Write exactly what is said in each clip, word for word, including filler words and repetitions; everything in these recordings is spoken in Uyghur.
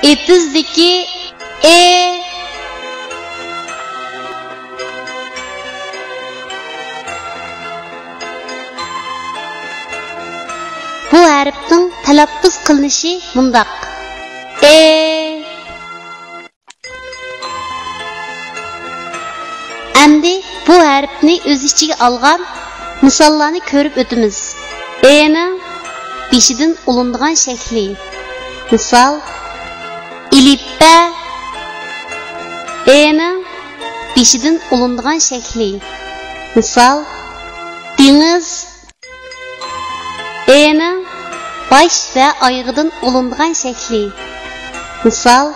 ئېتىزدىكى ئې. بۇ ھەرپنىڭ تەلەپپۇز قىلىنىشى مۇنداق: ئې. ئەمدى بۇ ھەرپنى ئۆز ئىچىگە ئالغان مىساللارنى كۆرۈپ ئۆتىمىز. ئېنىڭ بېشىدىن ئۇلىنىدىغان شەكلى. مىسال، ئېلىپبە. ئېنىڭ بېشىدىن ئۇلىنىدىغان شەكلى. مىسال، دېڭىز. ئېنىڭ باش ۋە ئايىغىدىن ئۇلىنىدىغان شەكلى. مىسال،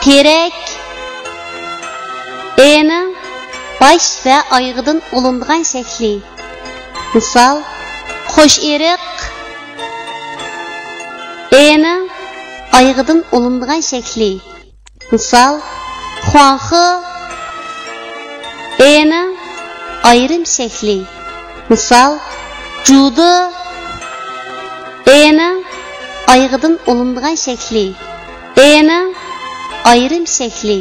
تېرەك. ئېنىڭ باش ۋە ئايىغىدىن ئۇلىنىدىغان شەكلى. مىسال، قوش ئېرىق. ئېنىڭ ئايىغىدىن ئۇلىنىدىغان شەكلى. مىسال، خۇاڭخې. ئېنىڭ ئايرىم شەكلى. مىسال، جۇدې. ئېنىڭ ئايىغىدىن ئۇلىنىدىغان شەكلى. ئېنىڭ ئايرىم شەكلى.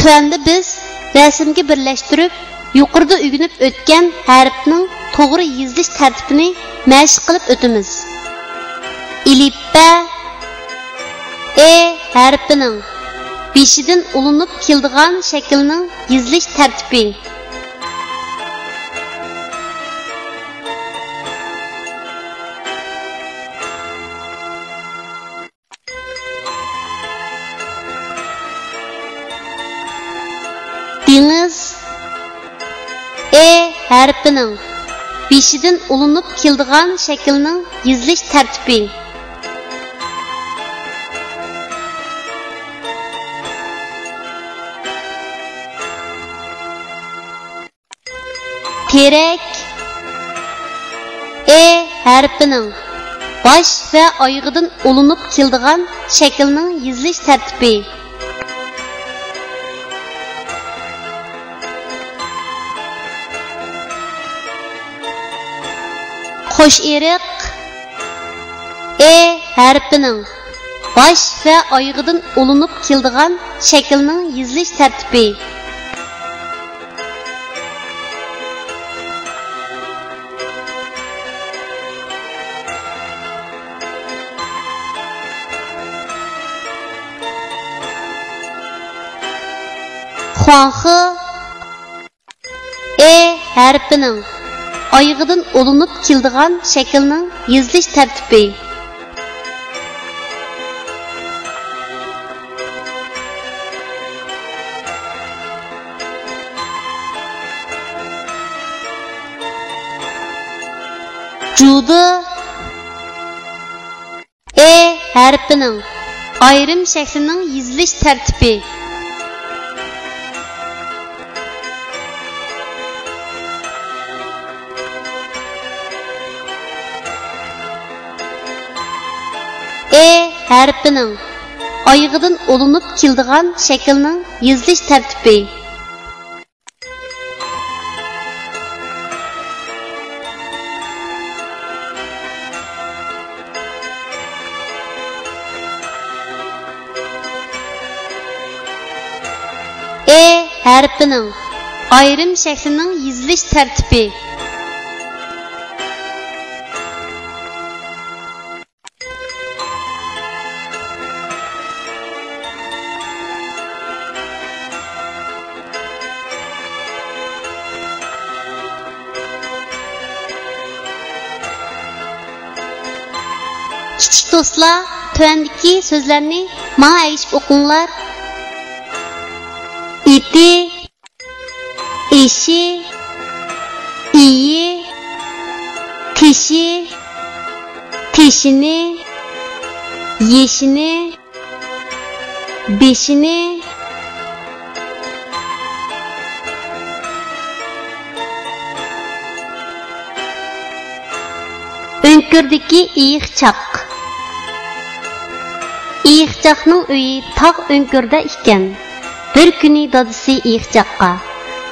تۆۋەندە بىز رەسىمگە بىرلەشتۈرۈپ، يۇقىرىدا ئۆگىنىپ ئۆتكەن ھەرپنىڭ توغرا يېزىلىش تەرتىپىنى مەشىق قىلىپ ئۆتىمىز. ئېلىپبە. ئې ھەرپىنىڭ بېشىدىن ئۇلىنىپ كېلىدىغان شەكىلنىڭ يېزىلىش تەرتىپى. دېڭىز. ئې ھەرپىنىڭ بېشىدىن ئۇلىنىپ كېلىدىغان شەكىلنىڭ يېزىلىش تەرتىپى. تېرەك. ئې ھەرپىنىڭ باش ۋە ئايىغىدىن ئۇلىنىپ كېلىدىغان شەكىلنىڭ يېزىلىش تەرتىپى. قوش ئېرىق. ئې ھەرپىنىڭ باش ۋە ئايىغىدىن ئۇلىنىپ كېلىدىغان شەكىلنىڭ يېزىلىش تەرتىپى. خۇاڭخې. ئې ھەرپىنىڭ ئايىغىدىن ئۇلىنىپ كېلىدىغان شەكىلنىڭ يېزىلىش تەرتىپى. جۇدې. ئې ھەرپىنىڭ ئايرىم شەكلىنىڭ يېزىلىش تەرتىپى. ئې ھەرپىنىڭ ئايىغىدىن ئۇلىنىپ كېلىدىغان شەكىلنىڭ يېزىلىش تەرتىپى. ئې ھەرپىنىڭ ئايرىم شەكلىنىڭ يېزىلىش تەرتىپى. كىچىك دوستلار، تۆۋەندىكى سۆزلەرنى ماڭا ئەگىشىپ ئوقۇڭلار. ئېتى. ئېشى، ئېيى، تېشى، تېشىنى، يېشىنى، بېشىنى. ئۆڭكۈردىكى ئېيىقچاق. ئېيىقچاقنىڭ ئۆيى تاغ ئۆڭكۈرىدە ئىكەن. بىر كۈنى دادىسى ئېيىقچاققا،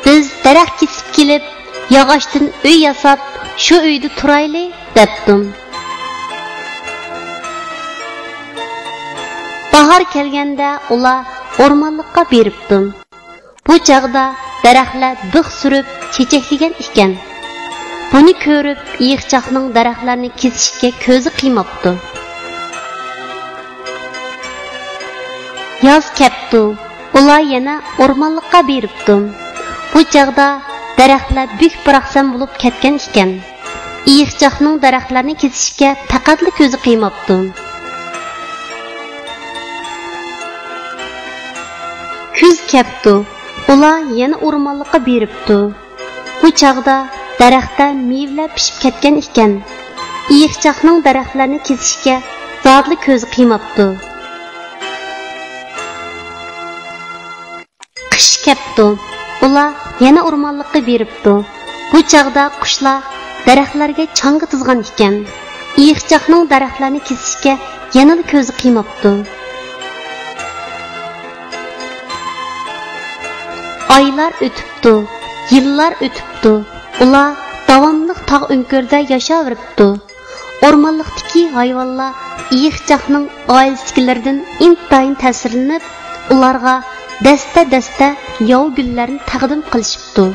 «بىز دەرەخ كېسىپ كېلىپ، ياغاچتىن ئۆي ياساپ، شۇ ئۆيدە تۇرايلى» دەپتۇ. باھار كەلگەندە ئۇلار ئورمانلىققا بېرىپتۇ. بۇ چاغدا دەرەخلەر بىخ سۈرۈپ چېچەكلىگەن ئىكەن. بۇنى كۆرۈپ ئېيىقچاقنىڭ دەرەخلەرنى كېسىشكە كۆزى قىيماپتۇ. ياز كەپتۇ. ئۇلار يەنە ئورمانلىققا بېرىپتۇ. بۇ چاغدا دەرەخلەر بۈك-باراقسان بولۇپ كەتكەن ئىكەن. ئېيىقچاقنىڭ دەرەخلەرنى كېسىشكە پەقەتلا كۆزى قىيماپتۇ. كۈز كەپتۇ. ئۇلار يەنە ئورمانلىققا بېرىپتۇ. بۇ چاغدا دەرەختە مېۋىلەر پىشىپ كەتكەن ئىكەن. ئېيىقچاقنىڭ دەرەخلەرنى كېسىشكە زادىلا كۆزى قىيماپتۇ. قىش كەپتۇ. ئۇلار يەنە ئورمانلىققا بېرىپتۇ. بۇ چاغدا قۇشلار دەرەخلەرگە چاڭگا تىزغان ئىكەن. ئېيىقچاقنىڭ دەرەخلەرنى كېسىشكە يەنىلا كۆزى قىيماپتۇ. ئايلار ئۆتۈپتۇ، يىللار ئۆتۈپتۇ. ئۇلار داۋاملىق تاغ ئۆڭكۈرىدە ياشاۋېرىپتۇ. ئورمانلىقتىكى ھايۋانلار ئېيىقچاقنىڭ ئائىلىسىدىكىلىرىدىن ئىنتايىن تەسىرلىنىپ، ئۇلارغا دەستە-دەستە ياۋا گۈللەرنى تەقدىم قىلىشىپتۇ.